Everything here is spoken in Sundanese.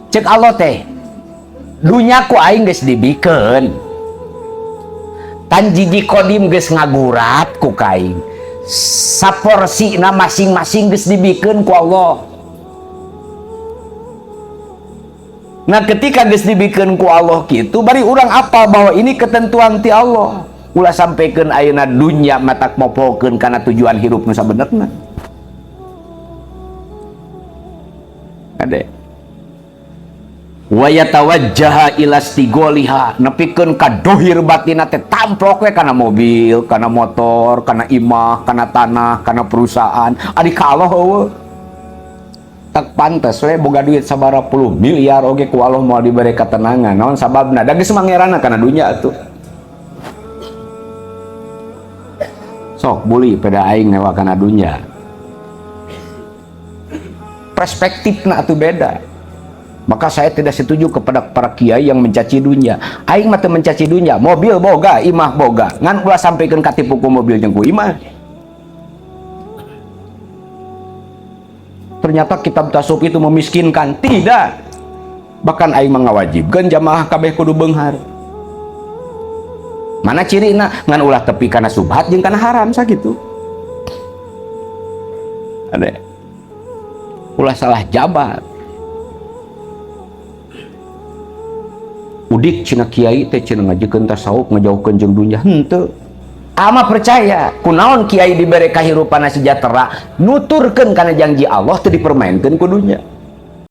Cek Allah teh, dunya ku aing geus dibikeun. Tan jiji kodim geus ngagurat ku kaing. Saporsina masing-masing geus dibikeun ku Allah. Nah ketika geus dibikeun ku Allah kitu, bari urang apa bahwa ini ketentuan ti Allah. Ulah sampaikan ayeuna dunya matak mopokeun kana tujuan hirup nu sabenerna. Ade. Wa yatawajjaha ila istigoliha, nepikeun ka dohir batina teh tamplok we kana mobil, kana motor, kana imah, kana tanah, kana perusahaan. Adi ka Allah eueuh. Tak pantes we boga duit sabaraha puluh miliar oge ku Allah moal dibere katenangan. Naon sababna? Da geus mangerana kana dunya atuh. Sok buli pada aing ngewa kana dunya. Perspektifna atuh beda. Maka saya tidak setuju kepada para kiai yang mencaci dunia. Aing mah teu mencaci dunia, mobil boga, imah boga. Ngan ulah sampaikan katipu ku mobil jeung ku imah. Ternyata kitab tasawuf itu memiskinkan. Tidak. Bahkan aing mah ngawajibkeun jamaah kabeh kudu beunghar. Mana cirina? Ngan ulah tepi kana subhat jeung kana haram sakitu. Ade. Ulah salah jabat. Udik cina kiai teh cina ngajekeun tasawuf ngajauhkeun jeung dunya henteu. Ama percaya kunaon kiai dibere kahirupan sejahtera nuturkeun kana janji Allah teu dipermainkeun ku dunya.